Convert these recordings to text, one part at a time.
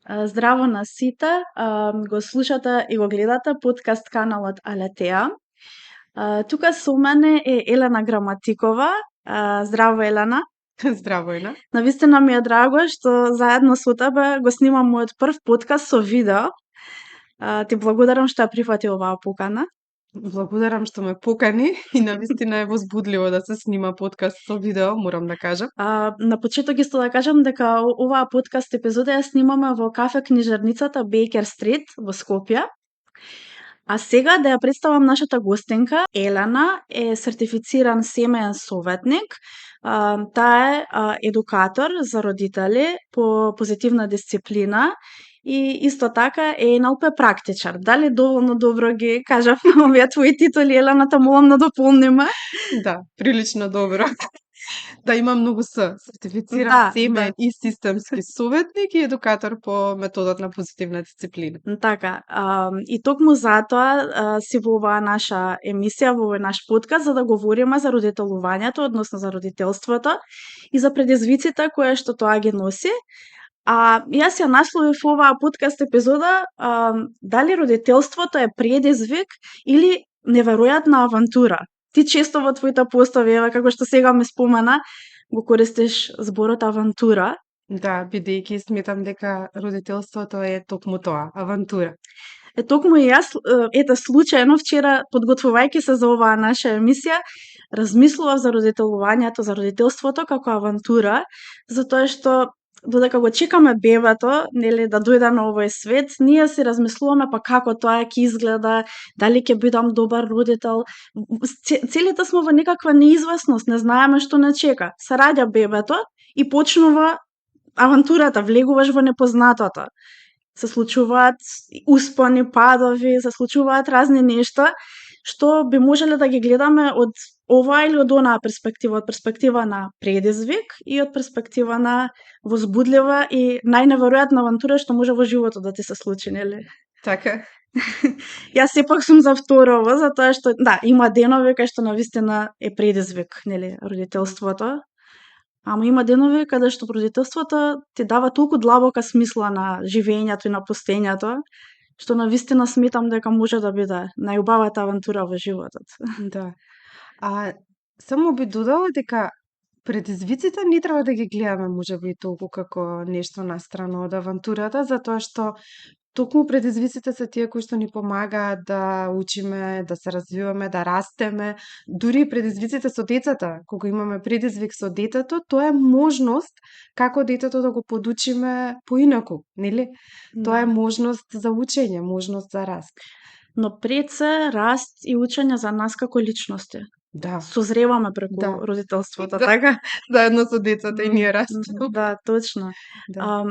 Здраво на сите, го слушате и го гледате подкаст каналот Алетеа. Тука со мене е Елена Граматикова. Здраво, Елена. Здраво, Ена. Навистина ми е драго што заедно со тебе го снимам мојот прв подкаст со видео. Ти благодарам што ја прифати оваа покана. Благодарам што ме покани и навистина е возбудливо да се снима подкаст со видео, морам да кажам. На почеток исто да кажам дека оваа подкаст епизода ја снимаме во кафе книжарницата Бейкер Стрит во Скопје. А сега да ја представам нашата гостенка. Елена е сертифициран семеен советник. Таа е едукатор за родители по позитивна дисциплина и исто така е НЛП практичар. Дали доволно добро ги кажав овие твои титули, Елена, те молам да дополниме? Да, прилично добро. Да, имам многу сертифициран семеен и системски советник и едукатор по методот на позитивна дисциплина. Така, и токму затоа си во оваа наша емисија, во овој наш подкаст, за да говориме за родителувањето, односно за родителството и за предизвиците кои што тоа ги носи. Јас ја насловив оваа подкаст епизода дали родителството е предизвик или неверојатна авантура. Ти често во твоите постови, еве како што сега ме спомена, го користиш зборот авантура. Да, бидејќи сметам дека родителството е токму тоа, авантура. Токму и јас, случајно вчера, подготвувајќи се за оваа наша емисија, размислував за родителувањето, за родителството како авантура, затоа што додека го чекаме бебето, нели, да дојде на овој свет, ние си размислуваме па како тоа ќе изгледа, дали ќе бидам добар родител. Целите сме во некаква неизвестност, не знаеме што не чека. Се раѓа бебето и почнува авантурата, влегуваш во непознатото. Се случуваат успони, падови, се случуваат разни нешта, што би можеле да ги гледаме од оваа или од онаа перспектива, од перспектива на предизвик и од перспектива на возбудлива и најневеројатна авантура што може во животот да ти се случи, нели? Така. Јас сепак сум за второво, затоа што да, има денови кај што навистина е предизвик, нели, родителството. Ама има денови каде што родителството ти дава толку длабока смисла на живењето и на постоењето, што навистина сметам дека може да биде најубавата авантура во животот. Да. Само би додала дека предизвиците не треба да ги гледаме можеби толку како нешто настрано од авантурата, затоа што токму предизвиците се тие кои што ни помагаат да учиме, да се развиваме, да растеме. Дури и предизвиците со децата, кога имаме предизвик со детето, тоа е можност како детето да го подучиме поинаку, нели? Тоа е можност за учење, можност за раст. Но пред се раст и учење за нас како личности. Да. Созреваме преку родителството, така? Заедно со децата и ние растеме. Да, точно. Да.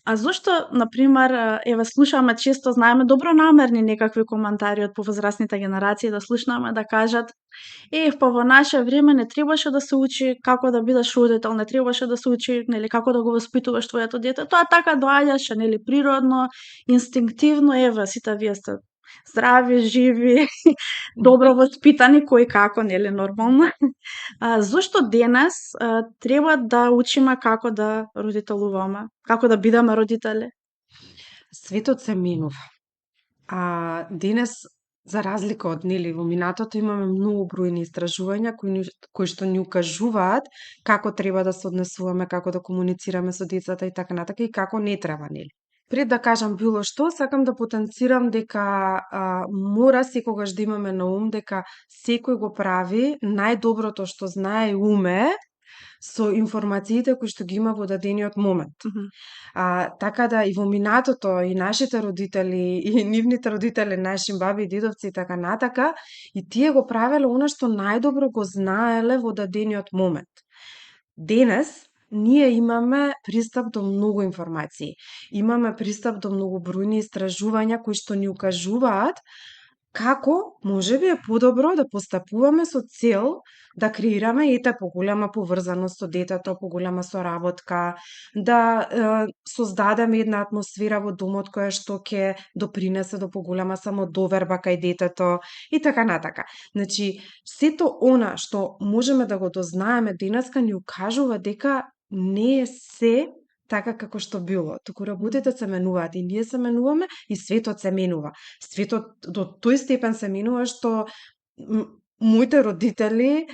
А зошто, например, еве слушаме често, знаеме добронамерни некакви коментари од повозрасните генерации да слушнаме да кажат па во наше време не требаше да се учи како да бидеш родител, не требаше да се учи, нели, како да го воспитуваш твоето дете. Тоа така доаѓаше, нели, природно, инстинктивно, еве сите вие сте здрави, живи, добро воспитани, кој како, нели, нормално. Зошто денес треба да учиме како да родителуваме, како да бидеме родители? Светот се менува. Денес, за разлика од нели во минатото, имаме многу бројни истражувања кои што ни укажуваат како треба да се однесуваме, како да комуницираме со децата и така натака и како не треба, нели. Пред да кажам било што, сакам да потенцирам дека мора секогаш да имаме на ум дека секој го прави најдоброто што знае и уме со информациите кои што ги има во дадениот момент. Така да и во минатото и нашите родители и нивните родители, наши баби и дедовци и така натака, и тие го правеле она што најдобро го знаеле во дадениот момент. Денес ние имаме пристап до многу информации. Имаме пристап до многу бројни истражувања кои што ни укажуваат како можеби е подобро да постапуваме со цел да креираме поголема поврзаност со детето, поголема соработка, да создадеме една атмосфера во домот која што ќе допринесе до поголема самодоверба кај детето и така натака. Значи, сето она што можеме да го дознаеме денеска ни укажува дека не е се така како што било, туку работите се менуваат и ние се менуваме и светот се менува. Светот до тој степен се менува што моите родители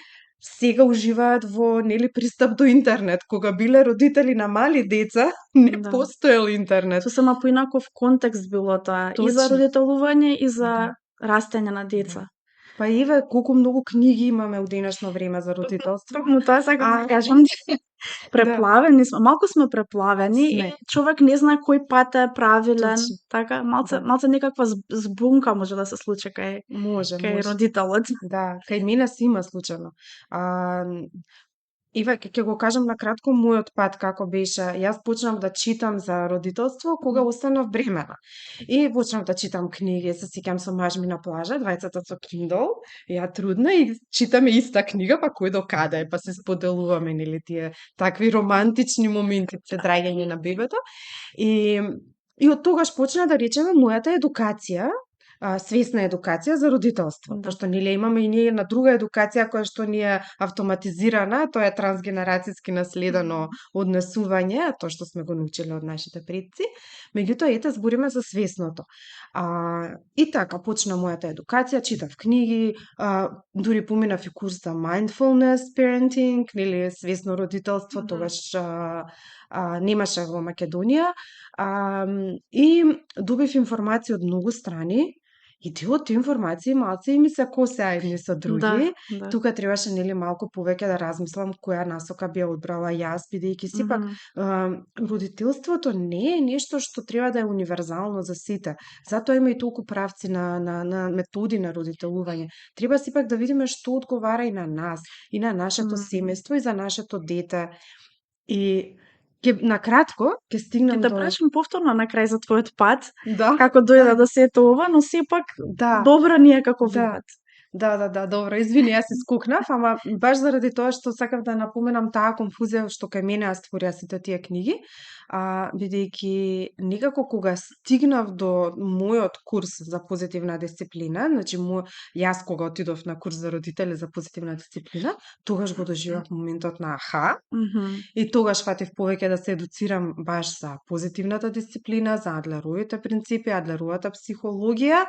сега уживаат во пристап до интернет. Кога биле родители на мали деца, не постоел интернет. Сосема поинаков контекст било тоа и за родителување и за растење на деца. Па еве колку многу книги имаме у денешно време за родителство. Токму тоа сакам да кажам. Преплавени сме, малку сме преплавени и човек не знае кој пат е правилен, така малце некаква збунка може да се случи кај родителот. Да, кај мене си има случајно. Еве ќе го кажам на кратко мојот пат како беше. Јас почнав да читам за родителство кога останав бремена. И почнав да читам книги, се сеќам со маж ми на плажа, двајцата со Kindle, ја трудна и читаме иста книга, па кој до каде е, па се споделуваме нели тие такви романтични моменти пред раѓање на бебето. И од тогаш почна да речеме мојата едукација, свесна едукација за родителство. Пошто нели имаме и ние една друга едукација која што ни е автоматизирана, тоа е трансгенерацијски наследено однесување, тоа што сме го научиле од нашите предци. Меѓутоа ете збориме за свесното. И така почна мојата едукација, читав книги, дури поминав и курс за mindfulness parenting, нели свесно родителство, тогаш немаше во Македонија, и добив информации од многу страни. И дел од тие информации малце и ми се косеа едни со други. Тука требаше нели малку повеќе да размислам која насока би ја одбрала јас, бидејќи сепак родителството не е нешто што треба да е универзално за сите. Затоа има и толку правци на методи на родителување. Треба сепак да видиме што одговара и на нас, и на нашето семејство, и за нашето дете. И на кратко ќе стигнам до... Ќе те прашам повторно на крај за твојот пат, како дојде до сето ова, но сепак добро ни е како виват. Да, добро, извини, јас искукнав, ама баш заради тоа што сакав да напоменам таа конфузија што кај мене ја створија сите тие книги, бидејќи некако кога стигнав до мојот курс за позитивна дисциплина, значи јас кога отидов на курс за родители за позитивна дисциплина, тогаш го доживав моментот на аха, и тогаш фатив повеќе да се едуцирам баш за позитивната дисциплина, за Адлеровите принципи, Адлеровата психологија,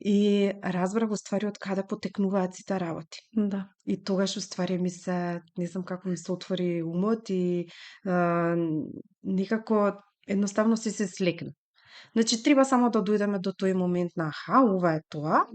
и разбрав уствари од каде потекнуваат сите работи. Да. И тогаш уствари ми се, не знам како ми се отвори умот и некако едноставно се слекна. Значи треба само да дојдеме до тој момент на аха, ова е тоа,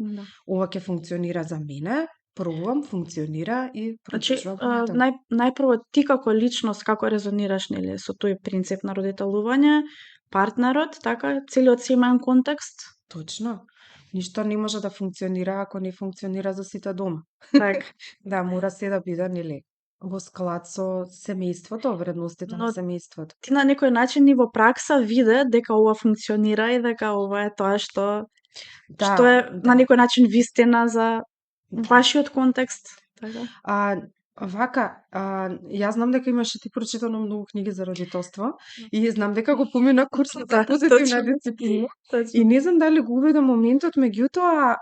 ова ќе функционира за мене, пробувам, функционира и продолжувам. Најпрво ти како личност како резонираш нели со тој принцип на родителување, партнерот, така, целиот семеен контекст? Точно. Ништо не може да функционира ако не функционира за сите дома. Так. Да, мора се да биде нели во склад со семејството, вредностите на семејството. Ти на некој начин и во пракса виде дека ова функционира и дека ова е тоа што е на некој начин вистина за вашиот контекст. Така. Јас знам дека имаше ти прочитано многу книги за родителство и знам дека го помина курсот за позитивна дисциплина. И не знам дали го уведе моментот, меѓутоа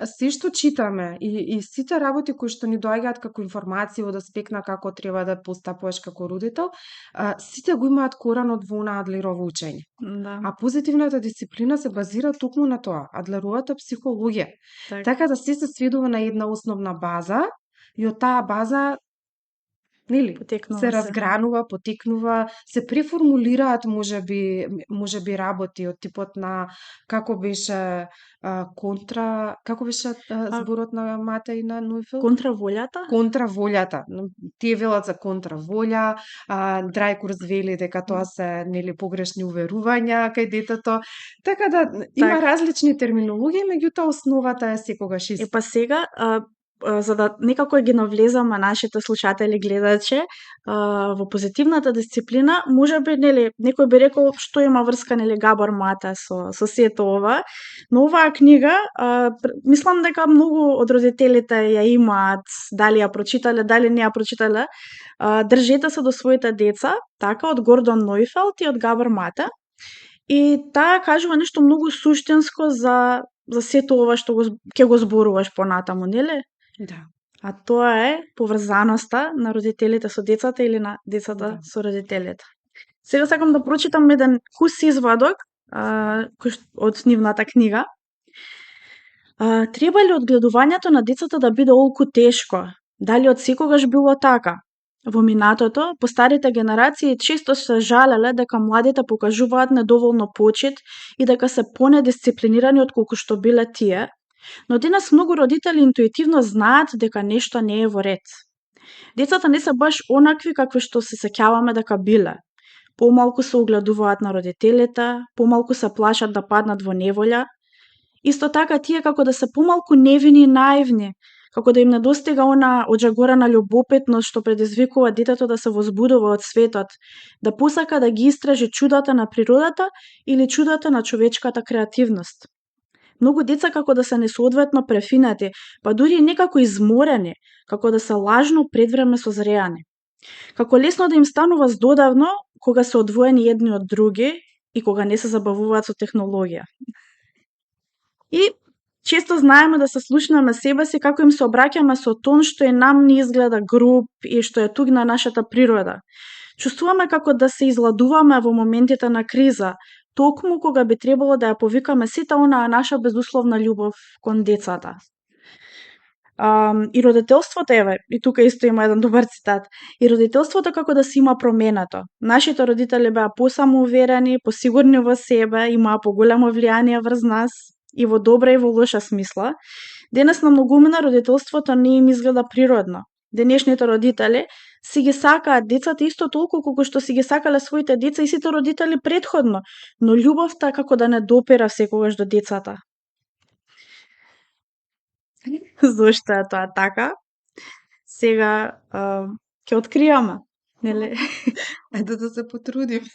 се што читаме и сите работи кои што ни доаѓаат како информации од аспект на како треба да постапуваш како родител, сите го имаат коранот во она Адлерово учење. Да. А позитивната дисциплина се базира токму на тоа, Адлеровата психологија. Така да се сведува на една основна база, и од таа база се разгранува, потекнува, се преформулираат можеби работи од типот на како беше зборот на Мате и на Нуйфелд? Контраволјата? Контраволјата. Тие велат за контраволја, Драјкурс вели дека тоа се погрешни уверувања кај детето. Така да има различни терминологии, меѓутоа основата е секогаш иста. Па сега за да некако ги навлезаме нашите слушатели, гледачи, во позитивната дисциплина, можеби некој би рекол што има врска Габор Мате со сето ова, но оваа книга мислам дека многу од родителите ја имаат, дали ја прочитале, дали не ја прочитале. Држете се до своите деца, така, од Гордон Нойфелд и од Габор Мате. И таа кажува нешто многу суштинско за сето ова што ќе го зборуваш понатаму, нели? Да. А тоа е поврзаноста на родителите со децата или на децата со родителите. Сега сакам да прочитам еден кус извадок од нивната книга. Треба ли одгледувањето на децата да биде олку тешко? Дали од секогаш било така? Во минатото, постарите генерации често се жалеле дека младите покажуваат недоволно почит и дека се понедисциплинирани отколку што биле тие, но денес многу родители интуитивно знаат дека нешто не е во ред. Децата не се баш онакви какви што се сеќаваме дека биле. Помалку се огледуваат на родителите, помалку се плашат да паднат во неволја. Исто така тие како да се помалку невини и наивни, како да им недостига она оджагорена љубопитност што предизвикува детето да се возбудува од светот, да посака да ги истражи чудата на природата или чудата на човечката креативност. Многу деца како да се несоодветно префинати, па дури и некако изморени, како да се лажно предвреме созреани. Како лесно да им станува здодавно кога се одвоени едни од други и кога не се забавуваат со технологија. И често знаеме да се слушнеме себе си како им се обраќаме со тон што и нам не изгледа груб и што е туг на нашата природа. Чувствуваме како да се изладуваме во моментите на криза, токму кога би требало да ја повикаме сета онаа наша безусловна љубов кон децата. И родителството, еве, и тука исто има еден добар цитат, и родителството како да се има променето. Нашите родители беа посамоуверени, посигурни во себе, имаа поголемо влијание врз нас, и во добра и во лоша смисла. Денес на многумина родителството не им изгледа природно. Денешните родители си ги сакаат децата исто толку колку што си ги сакале своите деца и сите родители претходно, но љубовта како да не допира секогаш до децата. Зошто е тоа така? Сега ќе откриеме, нели? Ето да се потрудим.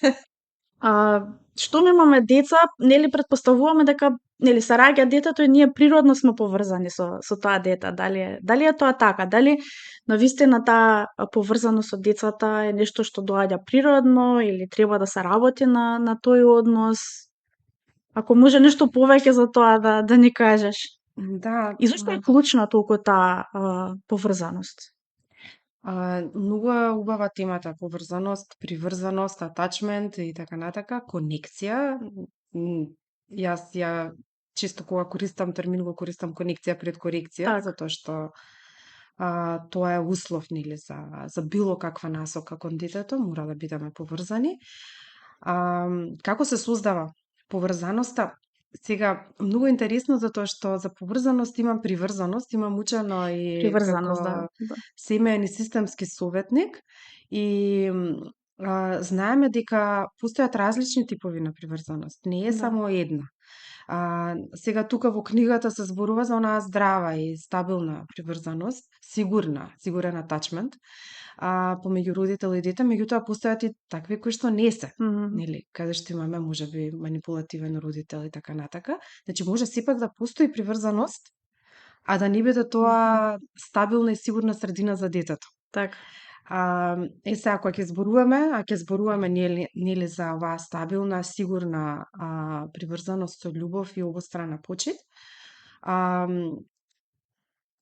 Што имаме деца, нели претпоставуваме дека нели се раѓа детето и ние природно сме поврзани со тоа дете. Дали е тоа така? Дали навистина таа поврзаност со децата е нешто што доаѓа природно или треба да се работи на тој однос? Ако може нешто повеќе за тоа да ни кажеш. Да. И зашто е клучна толку таа поврзаност? Многу е убава темата поврзаност, приврзаност, атачмент и така натака, конекција. Јас ја често кога користам термин го користам конекција пред корекција, затоа што тоа е услов нели за било каква насока кон детето, мора да бидеме поврзани. Како се создава поврзаноста? Сега, многу интересно затоа што за поврзаност имам приврзаност, имам учено и Приврзаност, како да. семеен и системски советник и знаеме дека постојат различни типови на приврзаност, не е само една. Сега тука во книгата се зборува за онаа здрава и стабилна приврзаност, сигурен атачмент, помеѓу родител и дете, меѓутоа постојат и такви кои што не се, нели, каде што имаме можеби манипулативен родител и така натака. Значи може сепак да постои приврзаност, а да не биде тоа стабилна и сигурна средина за детето. Така. Сега кога ќе зборуваме нели за оваа стабилна, сигурна приврзаност со љубов и обострана почит.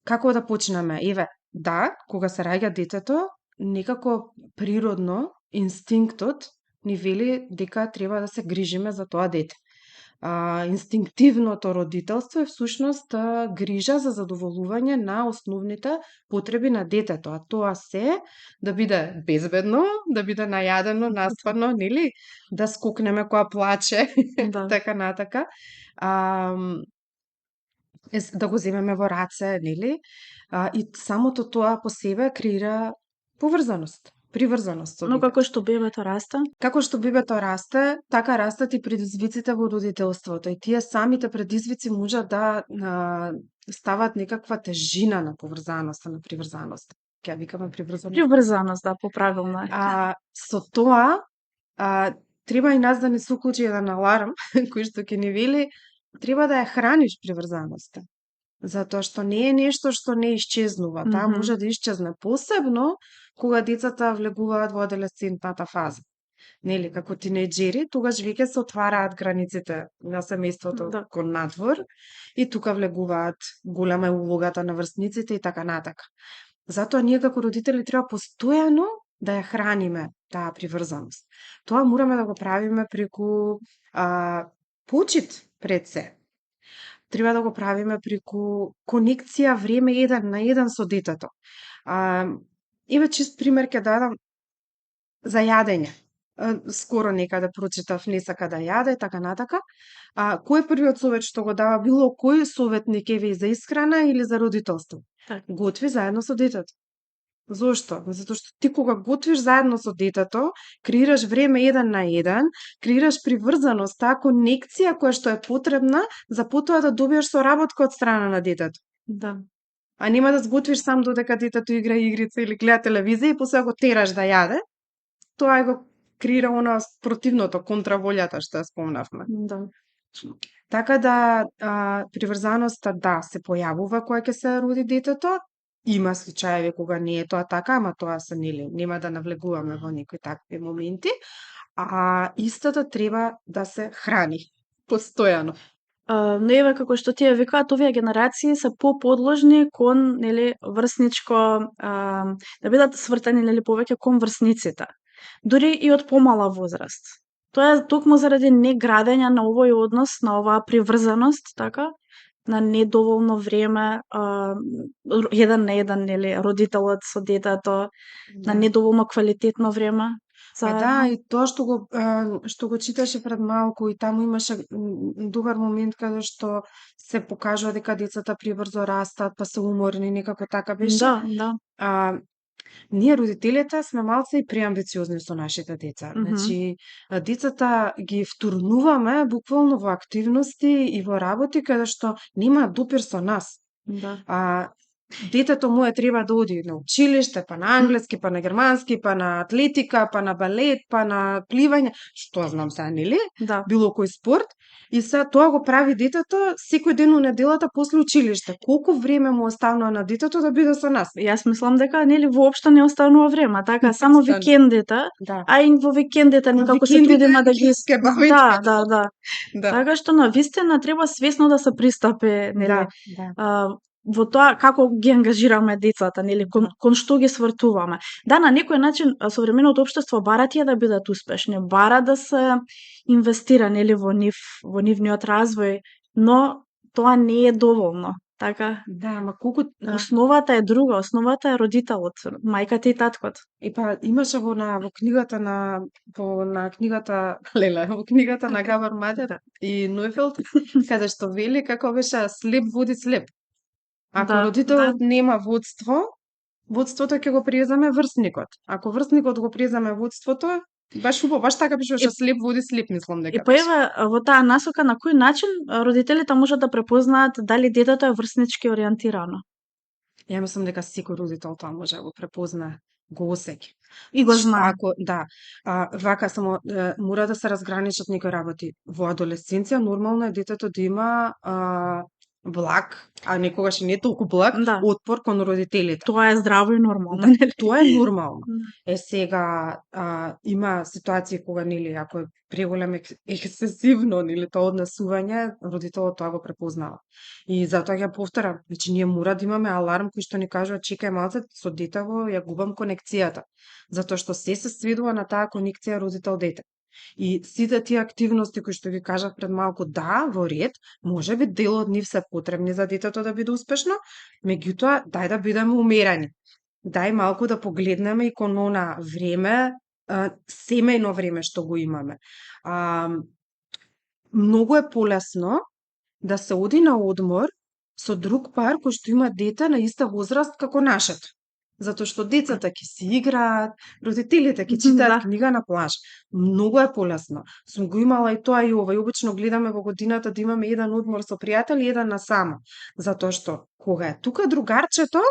Како да почнеме? Еве, да, кога се раѓа детето, некако природно инстинктот ни вели дека треба да се грижиме за тоа дете. Инстинктивното родителство е всушност грижа за задоволување на основните потреби на детето, а тоа се да биде безбедно, да биде најадено, наспано, нели, да скокнеме кога плаче, така натака. Да го земеме во раце, нели? И самото тоа по себе креира поврзаност, приврзаност со Но детето. како што бебето расте? Како што бебето расте, така растат и предизвиците во родителството. И тие самите предизвици можат да стават некаква тежина на поврзаноста, на приврзаноста. Ќе викаме приврзаност. Приврзаност, да, поправилно е. Со тоа, треба и нас да не се уклучи еден аларм, кој што ќе ни вели, треба да ја храниш приврзаноста. Затоа што не е нешто што не исчезнува. Таа може да исчезне, посебно кога децата влегуваат во адолесцентната фаза. Нели, како тинејџери, тогаш веќе се отвараат границите на семејството кон надвор и тука влегуваат, голема е улогата на врсниците и така натака. Затоа ние како родители треба постојано да ја храниме таа приврзаност. Тоа мораме да го правиме преку почит пред се. Треба да го правиме преку конекција време еден на еден со детето. Еве чист пример ќе дадам за јадење. Скоро некаде прочитав не сака да јаде, така натака. Кој е првиот совет што го дава било кој совет не ке ви за исхрана или за родителство? Така. Готви заедно со детето. Зошто? Затоа што ти кога готвиш заедно со детето, креираш време еден на еден, креираш приврзаност, таа конекција која што е потребна за потоа да добиеш соработка од страна на детето. Да. А нема да сготвиш сам додека детето игра игрица или гледа телевизија и после го тераш да јаде. Тоа е го креира она противното, контраволјата што ја спомнавме. Да. Така да приврзаноста се појавува кога ќе се роди детето. Има случаеви кога не е тоа така, ама тоа се нема да навлегуваме во некои такви моменти. Истото треба да се храни постојано. Но еве како што тие викаат, овие генерации се подложни кон врсничко да бидат свртани повеќе кон врсниците. Дури и од помала возраст. Тоа е токму заради неградење на овој однос, на оваа приврзаност, така, на недоволно време, еден на еден, родителот со детето, на недоволно квалитетно време. Да, и тоа што го читаше пред малку и таму имаше добар момент каде што се покажува дека децата пребрзо растат, па се уморни, некако така беше. Да. Ние родителите сме малце и преамбициозни со нашите деца. Значи, децата ги втурнуваме буквално во активности и во работи каде што нема допир со нас. Да. Детето мое треба да оди на училиште, па на англиски, па на германски, па на атлетика, па на балет, па на пливање, што знам сега, нели? Да. Било кој спорт. И сега тоа го прави детето секој ден у неделата после училиште. Колку време му останува на детето да биде со нас? Јас мислам дека воопшто не останува време, така, само викендите, а и во викендите некако се трудиме да ги Да. Така што навистина треба свесно да се пристапи, нели? Во тоа како ги ангажираме децата, нели, кон што ги свртуваме. Да, на некој начин современото општество бара тие да бидат успешни, бара да се инвестира, нели, во нивниот развој, но тоа не е доволно. Така? Да, ама колку основата е друга, основата е родителот, мајката и таткот. И па имаше во книгата на книгата во книгата на Габор Матер и Нојфелд, каде што вели како беше слеп води слеп. Ако родителот нема водството ќе го преземе врсникот. Ако врсникот го преземе водството, баш така пишуваше слеп води слеп, мислам дека. И па еве во таа насока на кој начин родителите можат да препознаат дали детето е врснички ориентирано? Ја мислам дека секој родител тоа може да го препознае, го осеќа. И го знае. Вака само мора да се разграничат некои работи. Во адолесценција нормално е детето да има благ, а некогаш и не толку благ, отпор кон родителите. Тоа е здраво и нормално. Тоа е нормално. Сега има ситуации кога, нели, ако е преголем ексцесивно, нели, тоа однесување, родителот тоа го препознава. И затоа ќе повторам, значи ние мора да имаме аларм кој што ни кажува чекај малце, со детево ја губам конекцијата. Затоа што се сведува на таа конекција родител-дете. И сите тие активности кои што ви кажав пред малку, да, во ред, може би дел од нив се потребни за детето да биде успешно, меѓутоа, дај да бидеме умерени. Дај малку да погледнеме и кон она време, семејно време што го имаме. Многу е полесно да се оди на одмор со друг пар кој што има дете на иста возраст како нашето. Затоа што децата ќе си играат, родителите ќе читаат книга на плаж. Многу е полесно. Сум го имала и тоа и ова. И обично гледаме во годината да имаме еден одмор со пријатели и еден насама. Затоа што кога е тука другарчето,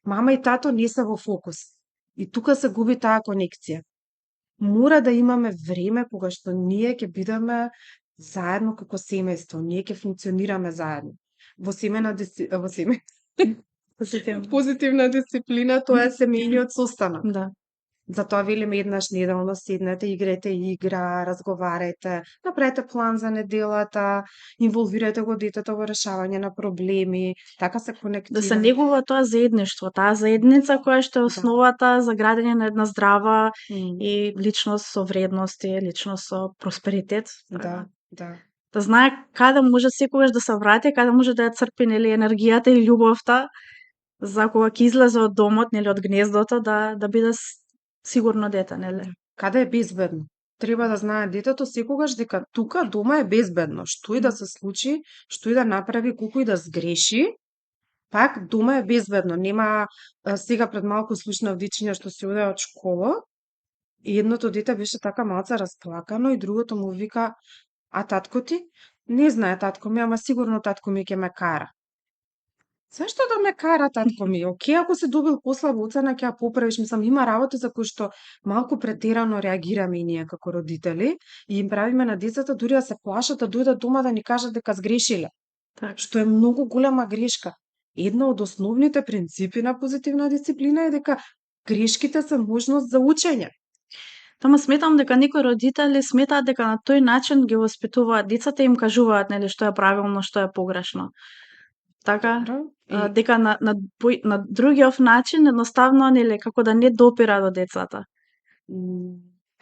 мама и тато не се во фокус. И тука се губи таа конекција. Мора да имаме време кога што ние ќе бидеме заедно како семејство. Ние ќе функционираме заедно. Позитивна дисциплина, тоа е семејниот состанок. Да. Затоа велиме еднаш неделно седнете, играјте игра, разговарајте, направете план за неделата, инволвирајте го детето во решавање на проблеми, така се Да се конектира. негува тоа заедништво, таа заедница која што е основата за градење на една здрава и личност со вредности, личност со просперитет. Да, да. Да знае каде може секогаш да се врати, каде може да ја црпи нели енергијата и љубовта за кога ќе излезе од домот, нели од гнездото, да биде сигурно дете, нели? Каде е безбедно? Треба да знае детето секогаш дека тука дома е безбедно. Што и да се случи, што и да направи, колку и да сгреши, пак дома е безбедно. Нема сега пред малку слушнав дечиња што се оде од школа и едното дете беше така малце расплакано и другото му вика: "А татко ти?" "Не знае татко ми, ама сигурно татко ми ќе ме кара." Зашто да ме кара татко ми? Океј, ако се добил послаба оцена, ќе ја поправиш. Мислам, има работи за кои што малку претерано реагираме и ние како родители и им правиме на децата дури да се плашат да дојдат дома да ни кажат дека сгрешиле. Така. Што е многу голема грешка. Една од основните принципи на позитивна дисциплина е дека грешките се можност за учење. Тама сметам дека некои родители сметаат дека на тој начин ги воспитуваат децата и им кажуваат нели што е правилно, што е погрешно. Така, дека на другиот начин едноставно нели како да не допира до децата.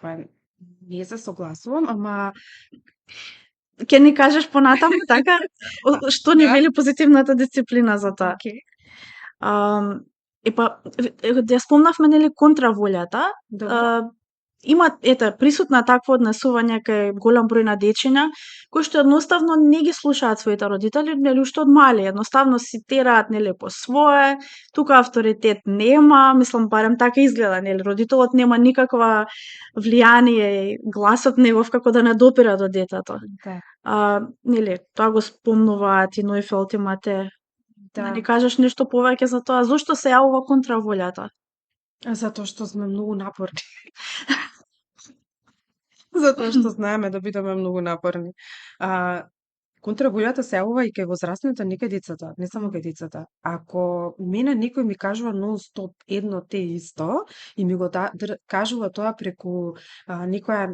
Па не се согласувам, ама Ќе ни кажеш понатаму така што ни вели позитивната дисциплина за тоа. Океј. Ја спомнавме нели контраволјата. Има присутна такво однесување кај голем број на дечиња кои што едноставно не ги слушаат своите родители, нели уште од мали, едноставно си тераат нели по свое, тука авторитет нема, мислам барем така изгледа, нели родителот нема никаква влијание, гласот негов како да не допира до детето. Нели тоа го спомнуваат и Нојфелд и Мате. Да ни кажеш нешто повеќе за тоа, зошто се јавува контраволјата? Затоа што сме многу напорни. Затоа што знаеме да бидеме многу напорни. Контраволјата се јавува и кај возрастните, не кај децата, не само кај децата. Ако мене некој ми кажува нон-стоп едно те исто и ми го кажува тоа преку некоја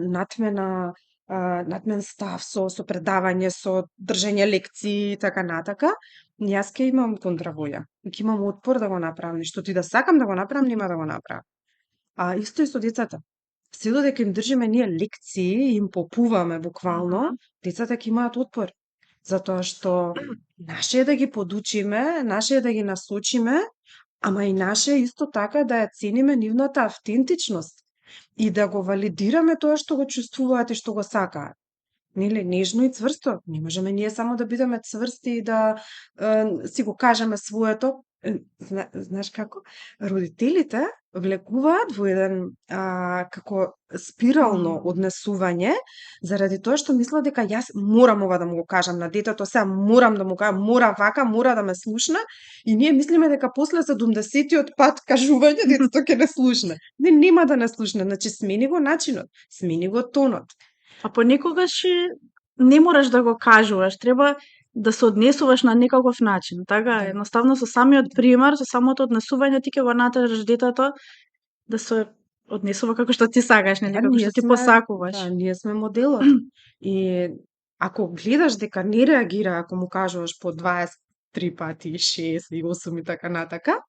надмен став со предавање, со држење лекции и така натака, јас ќе имам контраволја. Ќе имам отпор да го направам. Што ти да сакам да го направам, нема да го направам. Исто и со децата. Се додека им држиме ние лекции, им попуваме буквално, децата ќе имаат отпор. Затоа што наше е да ги подучиме, наше е да ги насочиме, ама и наше исто така да ја цениме нивната автентичност и да го валидираме тоа што го чувствуваат и што го сакаат. Нели, нежно и цврсто. Не можеме ние само да бидеме цврсти и да си го кажеме своето. Знаеш како? Родителите влекуваат во еден како спирално однесување заради тоа што мислат дека јас морам ова да му го кажам на детето, сега морам да му кажам, мора вака, мора да ме слушна и ние мислиме дека после 70-тиот пат кажување детето ќе не слушне. Не, нема да не слушне, значи смени го начинот, смени го тонот. А понекогаш не мораш да го кажуваш, треба да се однесуваш на некаков начин. Така, едноставно со самиот пример, со самото однесување ти ќе го натераш детето да се однесува како што ти сакаш, нели, како што ти посакуваш. Да, ние сме моделот. И ако гледаш дека не реагира, ако му кажуваш по 23 пати, 6 и 8 и така натака,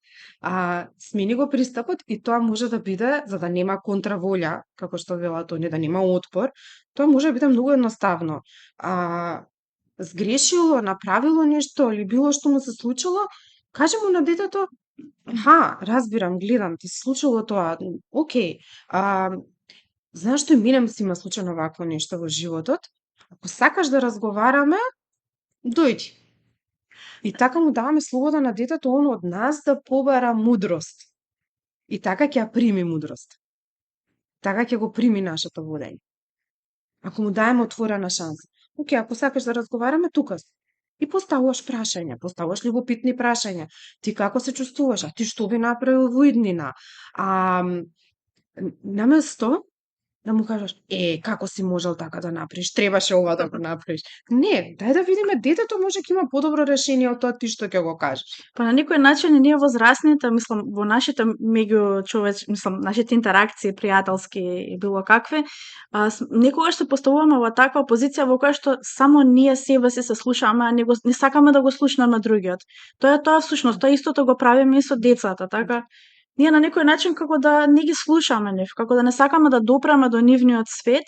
смени го пристапот и тоа може да биде, за да нема контраволја, како што вела Тони, да нема отпор, тоа може да биде многу едноставно. Сгрешило, направило нешто или било што му се случило, кажи му на детето: разбирам, гледам, ти се случило тоа, окей. Знаеш што и мене си ма случено вакво нешто во животот? Ако сакаш да разговараме, дојди. И така му даваме слобода на детето он од нас да побара мудрост. И така ќе ја прими мудрост. Така ќе го прими нашето водење. Ако му даеме отворена шанса. Океј, ако сакаш да разговараме, тука си. И поставуваш прашања, поставуваш любопитни прашања. Ти како се чувствуваш? А ти што би направил во иднина? Наместо да му кажеш, како си можел така да направиш, требаше ова да го направиш. Не, дај да видиме, детето може ќе има подобро решение од тоа ти што ќе го кажеш. Па на некој начин и ние возрастните, мислам, во нашите нашите интеракции пријателски и било какви, некогаш се поставуваме во таква позиција во која што само ние себе си се слушаме, а не сакаме да го слушнеме другиот. Тоа всушност, тоа истото го правиме и со децата, така ние на некој начин како да не ги слушаме нив, како да не сакаме да допреме до нивниот свет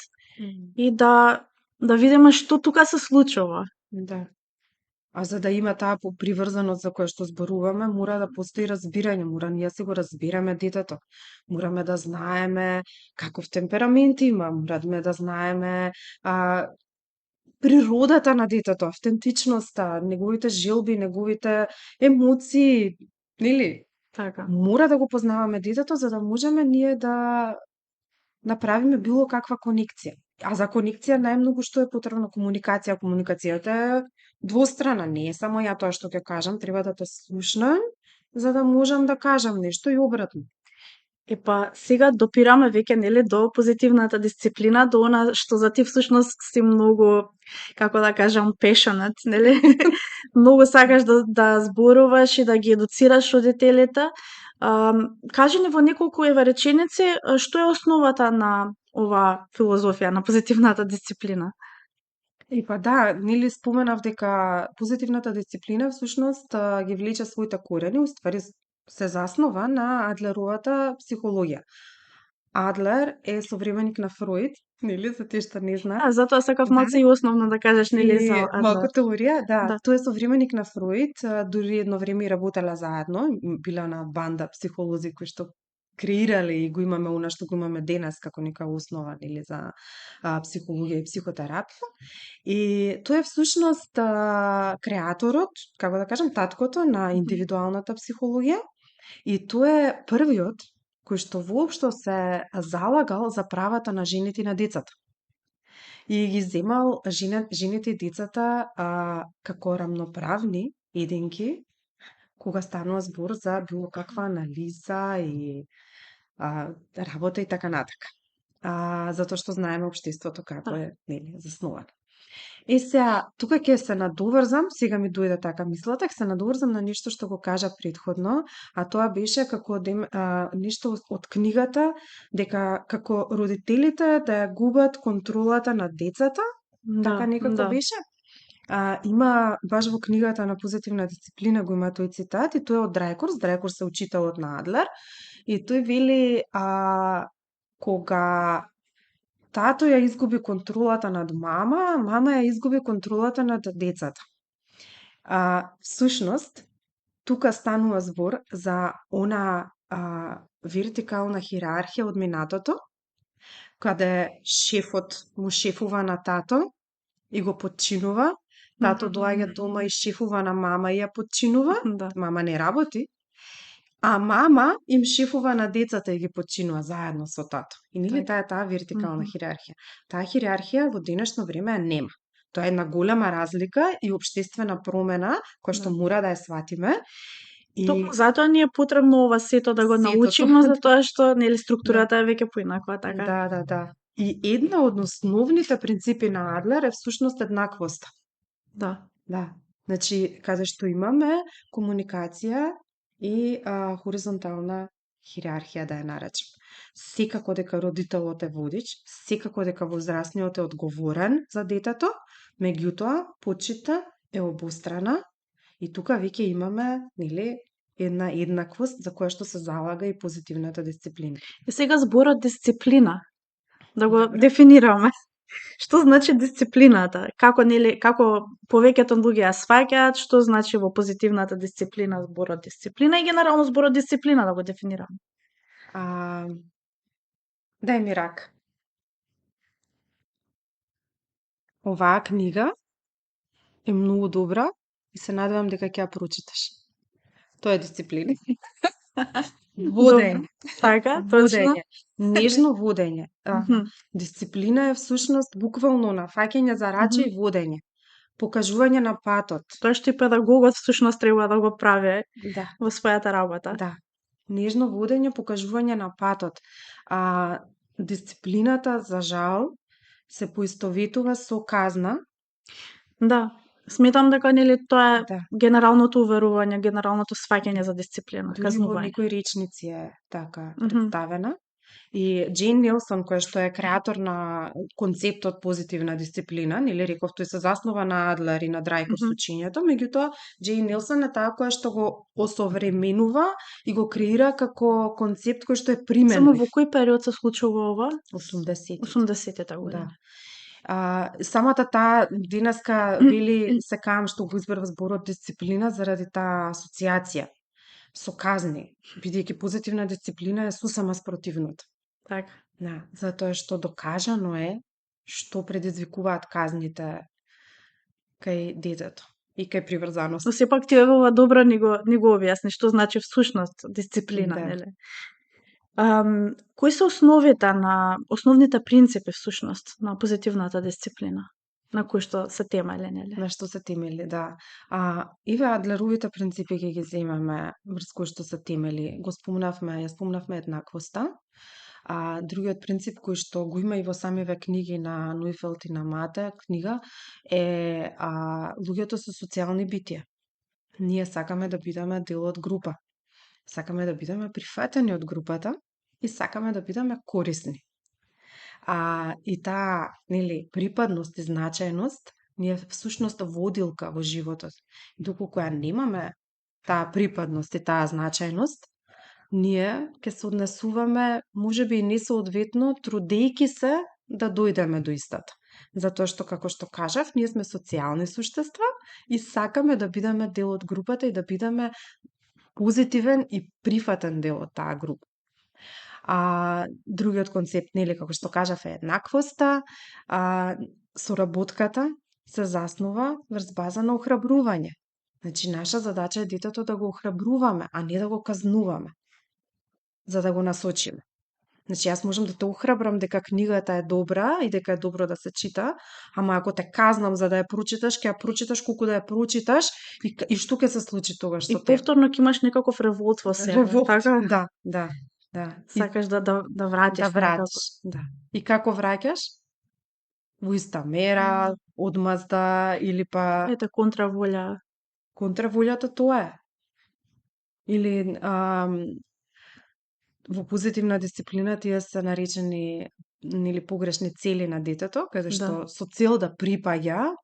и да видиме што тука се случува. Да. А за да има таа приврзаност за која што зборуваме, мора да постои разбирање, мора ние си го разбираме детето. Мораме да знаеме каков темперамент има, мораме да знаеме природата на детето, автентичноста, неговите желби, неговите емоции, нели? Така. Мора да го познаваме детето за да можеме ние да направиме било каква конекција. А за конекција најмногу што е потребно комуникација. Комуникацијата е двострана, не е само ја тоа што ќе кажам, треба да те слушнам за да можам да кажам нешто и обратно. Па сега допираме веќе нели до позитивната дисциплина, до она што за ти всушност си многу, како да кажам, passionate, нели? Многу сакаш да зборуваш и да ги едуцираш родителите. Кажи ни во неколку реченици што е основата на оваа филозофија на позитивната дисциплина? Па да, нели споменав дека позитивната дисциплина всушност ги влече своите корени, уствари се заснова на Адлеровата психологија. Адлер е современик на Фроид, нели, за тие што не знаат. Затоа сакав малку и основно да кажеш, нели, за Адлер. Малку теорија, да. Тој е современик на Фроид, дури едно време работеле заедно, била на банда психолози кои што креирале и го имаме она што го имаме денес како нека основа, нели, за психологија и психотерапија. И тој е всушност креаторот, како да кажам, таткото на индивидуалната психологија, и тој е првиот кој што воопшто се залагал за правата на жените и на децата. И ги земал жените и децата како рамноправни единки, кога станува збор за било каква анализа и работа и така натака. Затоа што знаеме општеството како е, нели, засновано. Сега, тука ќе се надоврзам, сега ми дојде така мислата, ќе се надоврзам на нешто што го кажа предходно, а тоа беше како нешто од книгата, дека како родителите да ја губат контролата над децата, така некако беше. Има баш во книгата на позитивна дисциплина го има тој цитат и тој е од Драйкурс. Драйкурс е учителот на Адлер и тој вели кога тато ја изгуби контролата над мама, мама ја изгуби контролата над децата. Всушност, тука станува збор за она вертикална хиерархија од минатото, каде шефот му шефува на тато и го подчинува, тато доаѓа дома и шефува на мама и ја подчинува, мама не работи, а мама им шефува на децата и ги подчинува заедно со тато. И нели таа вертикална хиерархија. Таа хиерархија во денешно време нема. Тоа е една голема разлика и општествена промена која што мора да ја сватиме. Токму затоа ни е потребно ова сето да го научиме, затоа што нели структурата е веќе поинаква, така. Да. И една од основните принципи на Адлер е всушност еднаквоста. Да. Значи, каде што имаме комуникација и хоризонтална хиерархија, да ја наречем. Секако дека родителот е водич, секако дека возрастниот е одговорен за детето, меѓутоа, почита е обострана и тука веќе имаме, нели, една еднаквост за која што се залага и позитивната дисциплина. И сега зборот дисциплина, да го дефинираме. Што значи дисциплината? Како повеќето луѓе ја сваќаат, што значи во позитивната дисциплина зборот дисциплина и генерално зборот дисциплина да го дефинираме? Дај ми рак. Оваа книга е многу добра и се надевам дека ќе ја прочиташ. Тоа е дисциплина. Водење. Така, точно. Нежно водење. Дисциплина е всушност буквално нафаќање за раче и водење. Покажување на патот. Тоа што и педагогот всушност треба да го прави во својата работа. Да. Нежно водење, покажување на патот. Дисциплината, за жал, се поистоветува со казна. Да, сметам дека нели тоа е Да. генералното уверување, генералното сваќање за дисциплина, Дури во казнување. некои речници е така Мгм. представена. И Джейн Нилсон, која што е креатор на концептот позитивна дисциплина, нели реков, тој се заснова на Адлер и на Драйков Мгм. со учењето, меѓутоа Джейн Нилсон е таа која што го осовременува и го креира како концепт кој што е Само применлив. во кој период се случува ова? 80-тите. 80-та Да. година. Самата таа денеска вели се кам што го избрав зборот дисциплина заради таа асоциација со казни, бидејќи позитивна дисциплина е сосема спротивното. Така. Да, затоа што докажано е што предизвикуваат казните кај детето и кај приврзаност. Но сепак ти ова добро ни го објасни што значи всушност дисциплина, Да. нели? Кои се основните принципи всушност на позитивната дисциплина, на кои што се темели, нели? На што се темели, да. Иве Адлеровите принципи ги земаме врз кои што се темели. Ја спомнавме еднаквоста. Другиот принцип кој што го има и во самиве книги на Нуйфелд и на Мате книга е луѓето се социјални битија. Ние сакаме да бидеме дел од група. Сакаме да бидеме прифатени од групата и сакаме да бидеме корисни. И таа, нели, припадност и значајност ни е всушност водилка во животот. И доколку ја немаме таа припадност и таа значајност, ние ќе се однесуваме можеби и несоодветно, трудејќи се да дојдеме до истата. Затоа што, како што кажав, ние сме социјални суштества и сакаме да бидеме дел од групата и да бидеме позитивен и прифатен дел од таа група. Другиот концепт, нели, како што кажав, е еднаквоста. Соработката се заснува врз база на охрабрување. Значи, наша задача е детето да го охрабруваме, а не да го казнуваме, за да го насочиме. Значи, јас можам да те охрабрам дека книгата е добра и дека е добро да се чита, ама ако те казнам за да ја прочиташ, ќе ја прочиташ колку да ја прочиташ и што ќе се случи тогаш со И тебе? повторно ќе имаш некаков револт во себе, Револт, така? да. Сакаш да вратиш Да некако. вратиш, да. И како враќаш? Во иста мера, одмазда или па Ете контраволја. контраволјата тоа е. Или во позитивна дисциплина тие се наречени нели погрешни цели на детето, каде што со цел да припаѓа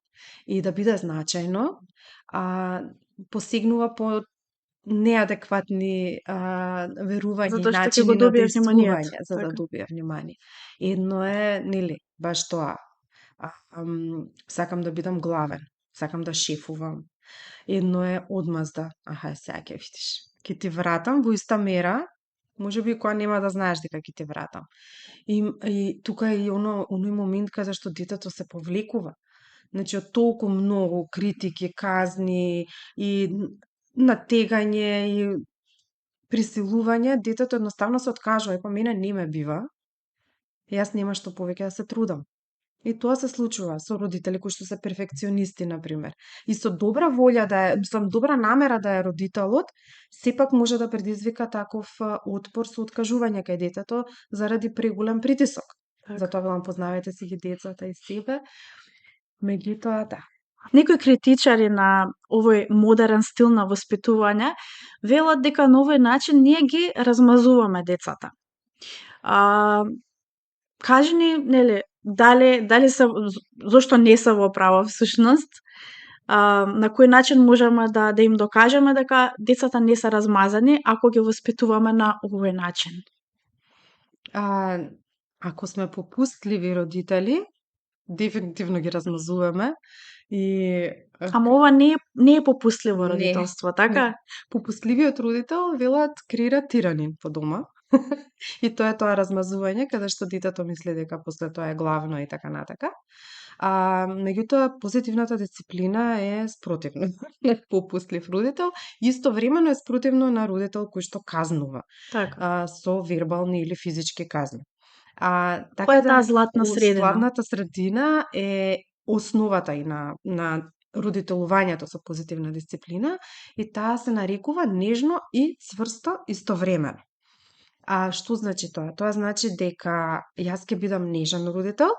и да биде значајно, посегнува по неадекватни верувања Затоа и што ќе начини го на добие действување вниманието, за да така. добие внимание. Едно е, нели, баш тоа. Сакам да бидам главен, сакам да шефувам. Едно е одмазда. Сега ќе видиш. Ќе ти вратам во иста мера, можеби која нема да знаеш дека ќе ти вратам. И тука е и оној момент каде што детето се повлекува. Значи, од толку многу критики, казни и натегање и присилување, детето едноставно се откажува. Па мене не ме бива. Јас нема што повеќе да се трудам. И тоа се случува со родители кои што се перфекционисти, например. И со добра волја добра намера да е родителот, сепак може да предизвика таков отпор со откажување кај детето заради преголем притисок. Така. Затоа велам познавајте си ги децата и себе. Меѓутоа, да. Некои критичари на овој модерен стил на воспитување велат дека на овој начин ние ги размазуваме децата. Кажи ни, нели, дали се зошто не се во право всушност? На кој начин можеме да им докажеме дека децата не се размазани ако ги воспитуваме на овој начин? Ако сме попустливи родители, дефинитивно ги размазуваме и Ама ова не е попустливо Не, родителство, така? попустливиот родител велат креира тиранин по дома. И тоа е тоа размазување, каде што детето мисли дека после тоа е главно и така натака. Меѓутоа, позитивната дисциплина е спротивна на попустлив родител, истовремено е спротивно на родител кој што казнува Така. со вербални или физички казни. Која е таа златна средина? Златната средина е основата и на родителувањето со позитивна дисциплина и таа се нарекува нежно и цврсто истовремено. А што значи тоа? Тоа значи дека јас ќе бидам нежен родител,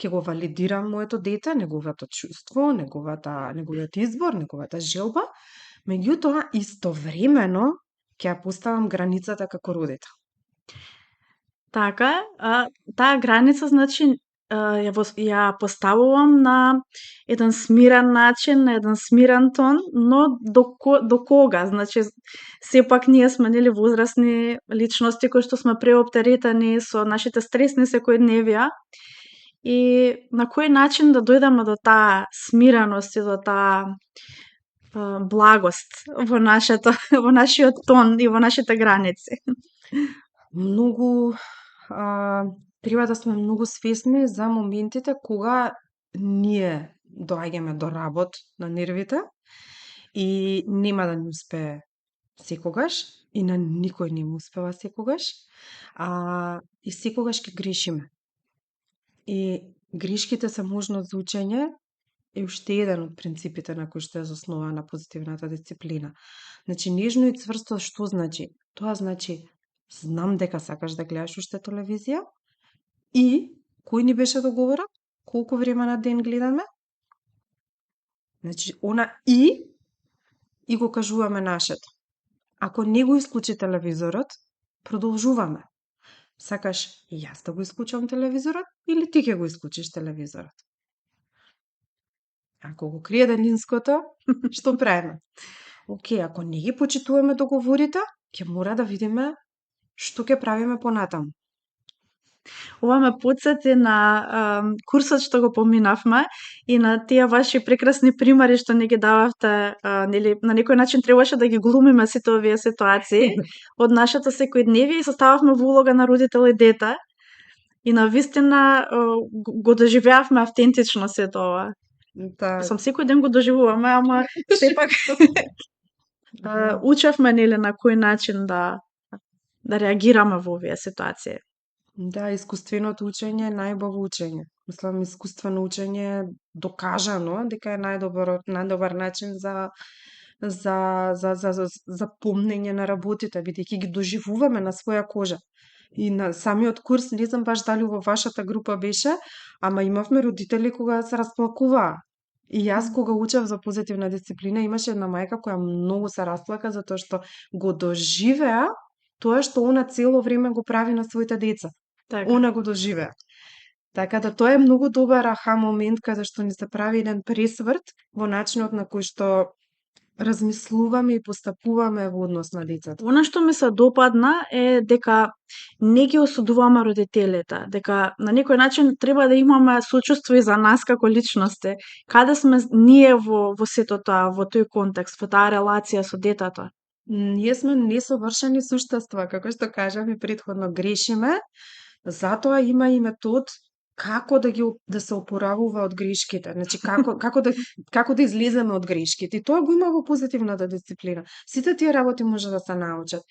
ќе го валидирам моето дете, неговото чувство, неговиот избор, неговата желба, меѓутоа истовремено ќе ја поставам границата како родител. Така, таа граница значи ја поставувам на еден смирен начин, на еден смирен тон, но до кога? Значи, сепак ние сме нели возрастни личности кои што сме преоптеретани со нашите стресни секојдневија и на кој начин да дојдеме до таа смиреност и до таа благост во нашиот тон и во нашите граници. Многу треба да сме многу свесни за моментите кога ние доаѓаме до работ на нервите и нема да ни успее секогаш и на никој не му успева секогаш, и секогаш ќе грешиме. И грешките се можност за учење е уште еден од принципите на кој што е заснована позитивната дисциплина. Значи, нежно и цврсто што значи? Тоа значи, знам дека сакаш да гледаш уште телевизија и кој ни беше договорот? Колку време на ден гледаме? Значи, и го кажуваме нашето. Ако не го исклучи телевизорот, продолжуваме. Сакаш и јас да го исклучам телевизорот или ти ќе го исклучиш телевизорот? Ако го крие денинското, што правиме? Океј, ако не ги почитуваме договорите, ќе мора да видиме што ќе правиме понатаму. Ова ме потсети на курсот што го поминавме и на тие ваши прекрасни примери што не ги дававте, нели на некој начин требаше да ги глумиме сите овие ситуации од нашето секојдневие и се стававме во улога на родител и дете. И навистина го доживеавме автентично сето ова. Да. Сам секој ден го доживуваме, ама сепак учевме нели на кој начин да реагираме во овие ситуации. Да, искуственото учење е најубаво учење. Мислам, искуствено учење е докажано дека е најдобар начин за помнење на работите, бидејќи ги доживуваме на своја кожа. И на самиот курс, не знам баш дали во вашата група беше, ама имавме родители кога се расплакуваа. И јас кога учев за позитивна дисциплина, имаше една мајка која многу се расплака затоа што го доживеа тоа што она цело време го прави на своите деца. Така. Она го доживеа. Така да тоа е многу добар аха момент каде што ни се прави еден пресврт во начинот на кој што размислуваме и постапуваме во однос на децата. Она што ми се допадна е дека не ги осудуваме родителите, дека на некој начин треба да имаме сочувство и за нас како личности. Каде сме ние во сето тоа, во тој контекст, во таа релација со детето? Ние сме несовршени суштества, како што кажав и претходно, грешиме, затоа има и метод како да се опоравува од грешките. Значи како да излеземе од грешките. И тоа го има во позитивната дисциплина. Сите тие работи може да се научат.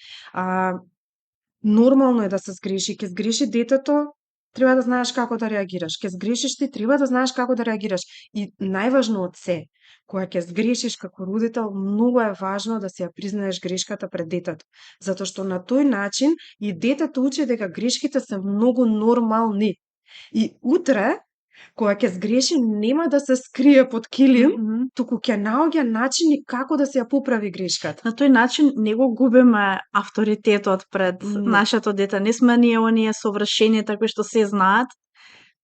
Нормално е да се сгреши. Ќе сгреши детето, треба да знаеш како да реагираш. Ќе сгрешиш ти, треба да знаеш како да реагираш. И најважно од се, кога ќе сгрешиш како родител, многу е важно да си ја признаеш грешката пред детето. Затоа што на тој начин и детето учи дека грешките се многу нормални. И утре, кога ќе сгреши, нема да се скрие под килим, туку ќе наоѓа начини како да се ја поправи грешката. На тој начин не го губиме авторитетот пред нашето дете. Не сме ние оние совршените кои што се знаат,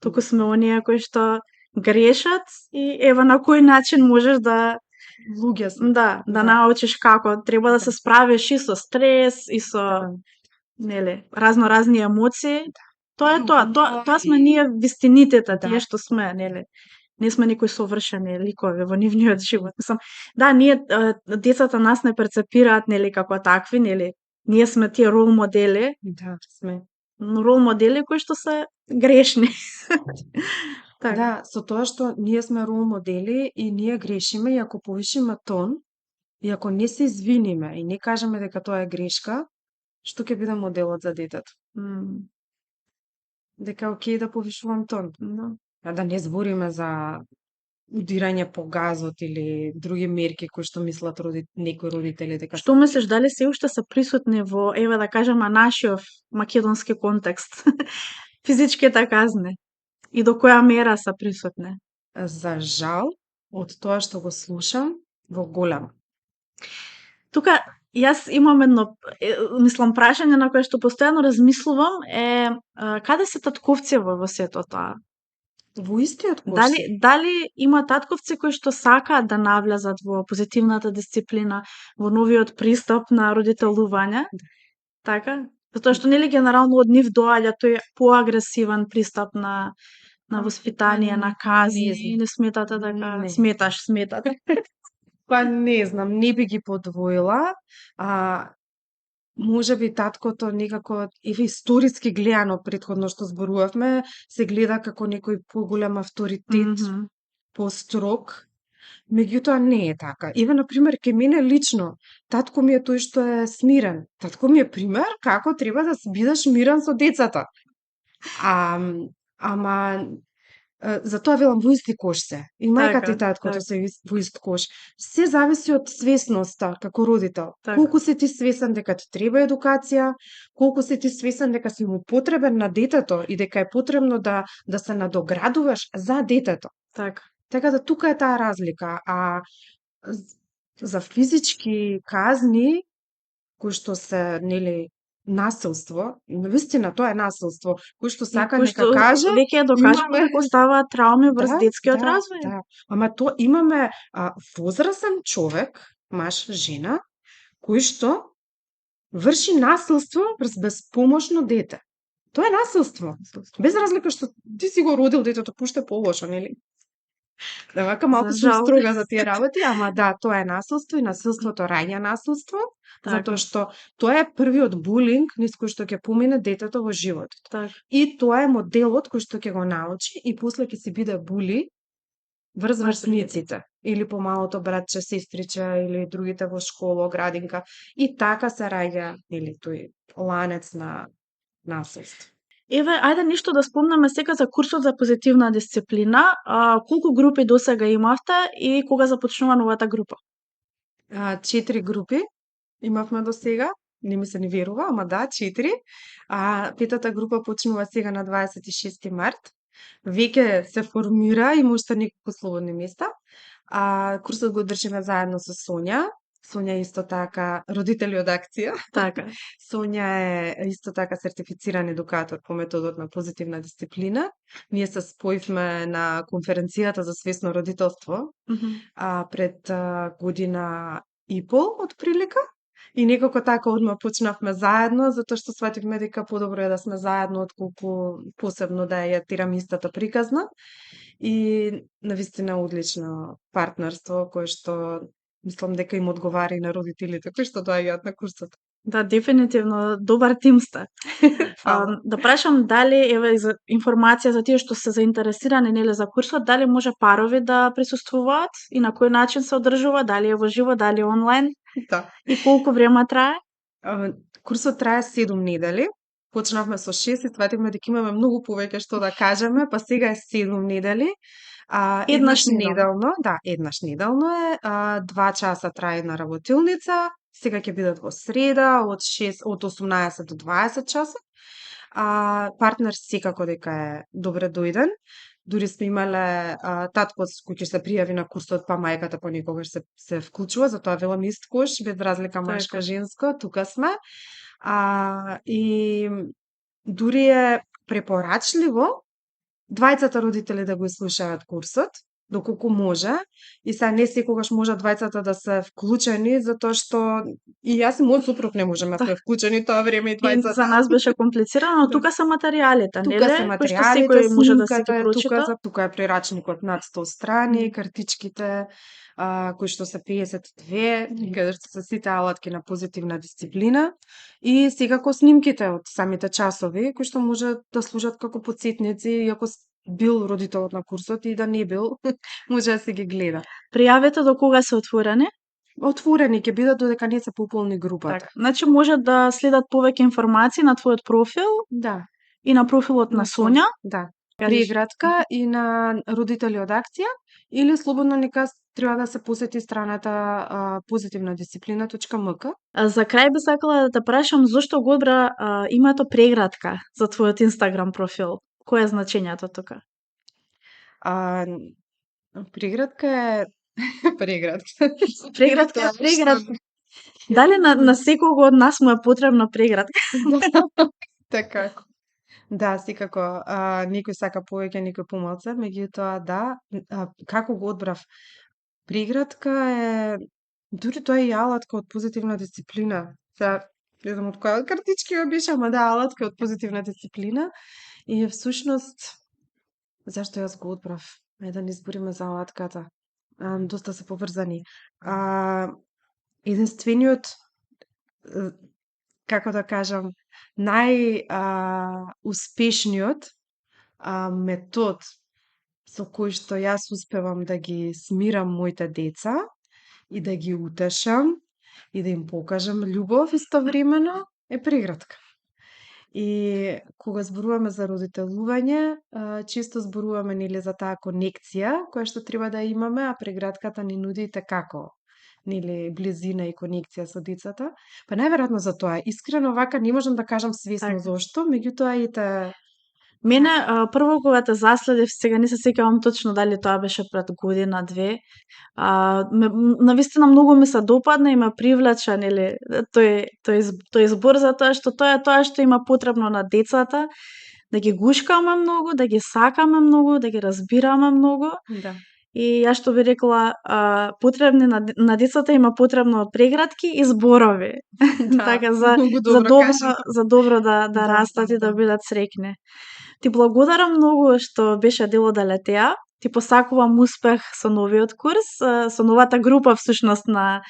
туку сме оние кои што грешат и ева на кој начин можеш да да научиш како треба да се справиш и со стрес и со нели разни емоции. Тоа е тоа сме ние вистинитите, тие што сме, нели. Не сме никои совршени ликови во нивниот живот. Мислам, да, ние децата нас не перцепираат нели како такви, нели. Ние сме тие рол модели. Да, сме. Рол модели кои што се грешни. Так. Да, со тоа што ние сме рол модели и ние грешиме и ако повишиме тон и ако не се извиниме и не кажеме дека тоа е грешка, што ќе биде моделот за детето? Дека окей да повишувам тон. А да не збориме за удирање по газот или други мерки кои што мислат некои родители дека Што мислиш, дали се уште се присутни во, еве да кажеме, нашиот македонски контекст, физичките казни? И до која мера се присутни? За жал, од тоа што го слушам, во голем. Тука јас имам едно, мислам, прашање на кое што постојано размислувам каде се татковци во сето тоа? Во истиот кош се. Дали има татковци кои што сакаат да навлезат во позитивната дисциплина, во новиот пристап на родителување? Така? Затоа што нели генерално од нив доаѓа тој поагресивен пристап на воспитание, на казни, Не не сметате дека Не. сметате. Па не знам, не би ги подвоила. Може би таткото некако, еве историски гледано претходно што зборувавме, се гледа како некој поголем авторитет, построг. Меѓутоа не е така. Еве, например, ке мене лично, татко ми е тој што е смирен. Татко ми е пример како треба да бидеш мирен со децата. Ама затоа велам во исти кош се. И мајката и таткото се во ист кош. Се зависи од свесноста како родител. Колку си ти свесен дека ти треба едукација, колку си ти свесен дека си му потребен на детето и дека е потребно да се надоградуваш за детето. Така да тука е таа разлика. А за физички казни кои што се, нели, насилство, навистина тоа е насилство, кој што сака нека каже, веќе е докажано дека оставаат трауми врз детскиот развој. Да. Ама тоа имаме возрасен човек, маж, жена, кој што врши насилство врз безпомошно дете. Тоа е насилство. Без разлика што ти си го родил детето, пуште полошо, нели? Да, вака малку сум строга за тие работи, ама да, тоа е насилство и насилството раѓа насилство, затоа што тоа е првиот булинг низ кој што ќе помине детето во животот. И тоа е моделот кој што ќе го научи и после ќе си биде були врз врсниците или помалото братче, сестриче или другите во школа, градинка, и така се раѓа, или тој ланец на насилство. Еве, ајде ништо да спомнеме сега за курсот за позитивна дисциплина. Колку групи досега имавте и кога започнува новата група? 4 групи имавме до сега. Не ми се ни верува, ама да, 4. Петата група почнува сега на 26 март. Веќе се формира, има уште неколку слободни места. Курсот го држиме заедно со Сонја. Сонја е исто така родители од акција. Така. Сонја е исто така сертифициран едукатор по методот на позитивна дисциплина. Ние се споивме на конференцијата за свесно родителство пред година и пол, од прилика. И некако така одма почнавме заедно, затоа што свативме дека подобро е да сме заедно, отколку посебно да ја тирам истата приказна. И навистина одлично партнерство, кое што мислам дека им одговара и на родителите кои што доаѓаат на курсот. Да, дефинитивно добар тим сте. Да прашам дали, еве, за информација за тие што се заинтересирани, нели, за курсот, дали може парови да присуствуваат и на кој начин се одржува, дали е во живо, дали е онлайн? Да. И колку време трае? Курсот трае 7 недели. Почнавме со 6 и свативме дека имаме многу повеќе што да кажеме, па сега е 7 недели. Еднаш неделно, да, еднаш неделно е, 2 часа трае една работилница, сега ќе бидат во среда од 18 до 20 часа. Партнер секако дека е добре дојден. Дури сме имале татко кој ќе се пријави на курсот, па мајката понекогаш се вклучува, затоа велам ист кош, без разлика машко, женско, тука сме. И дури е препорачливо двајцата родители да го слушаат курсот, доколку може, и сега не секогаш може двајцата да се вклучени, затоа што и јас и мојот супруг не можеме да сме вклучени тоа време и двајцата. За нас беше комплицирано, но тука се материјалите, нели? Тука се материјалите, секој може да си ги прочита. Тука е прерачникот над 100 страни, картичките, кои што се 52, каде што се сите алатки на позитивна дисциплина, и секако снимките од самите часови, кои што може да служат како потсетници, иако бил родителот на курсот и да не бил, може да се ги гледа. Пријавите до кога се отворени? Отворени ќе бидат додека не се пополни групата. Так, значи може да следат повеќе информации на твојот профил, да, и на профилот на Сонја. Да. прегратка и на родители од акција, или слободно нека треба да се посети страната позитивна дисциплина.мк. За крај би сакала да те прашам зошто го одбра името прегратка за твојот Инстаграм профил? Кој е значењето тука? Прегратка е прегратка. Прегратка е прегратка. Дали на секого од нас му е потребна прегратка? Така. Да, секако. Некој сака повеќе, некој помалку, меѓутоа да, како го одбрав? Прегратка е дури тоа е и алатка од позитивна дисциплина. Сега не знам од која од картички ја беше, ама да, алатка од позитивна дисциплина. И всушност зашто јас го одбрав? Ајде да не избориме за алатката. Доста се поврзани. Единствениот, како да кажам, успешниот метод со кој што јас успевам да ги смирам моите деца и да ги утешам и да им покажам љубов истовремено е прегратка. И кога зборуваме за родителување, често зборуваме нели за таа конекција која што треба да имаме, а прегратката ни нуди како нели близина и конекција со децата. Па најверојатно за тоа. Искрено вака не можам да кажам свесно зошто, меѓутоа и Мене, прво кога те заследив, сега не се сеќавам точно дали тоа беше пред година-две, навистина многу ми се допадна и ме привлече, нели, тој збор за тоа што има потребно на децата, да ги гушкаме многу, да ги сакаме многу, да ги разбираме многу. Да. И јас што би рекла, потребни на децата има потребно прегратки и зборови. Да, така за добро да растат и да бидат среќни. Ти благодарам многу што беше дел од Алетеа. Ти посакувам успех со новиот курс, со новата група всушност на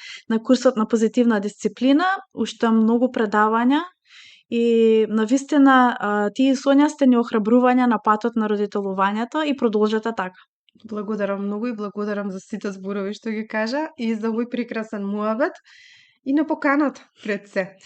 курсот на позитивна дисциплина, уште многу предавања и навистина ти и Сонја сте ни охрабрување на патот на родителувањето и продолжете така. Благодарам многу и благодарам за сите зборови што ги кажа и за овој прекрасен муабет и на поканата пред се.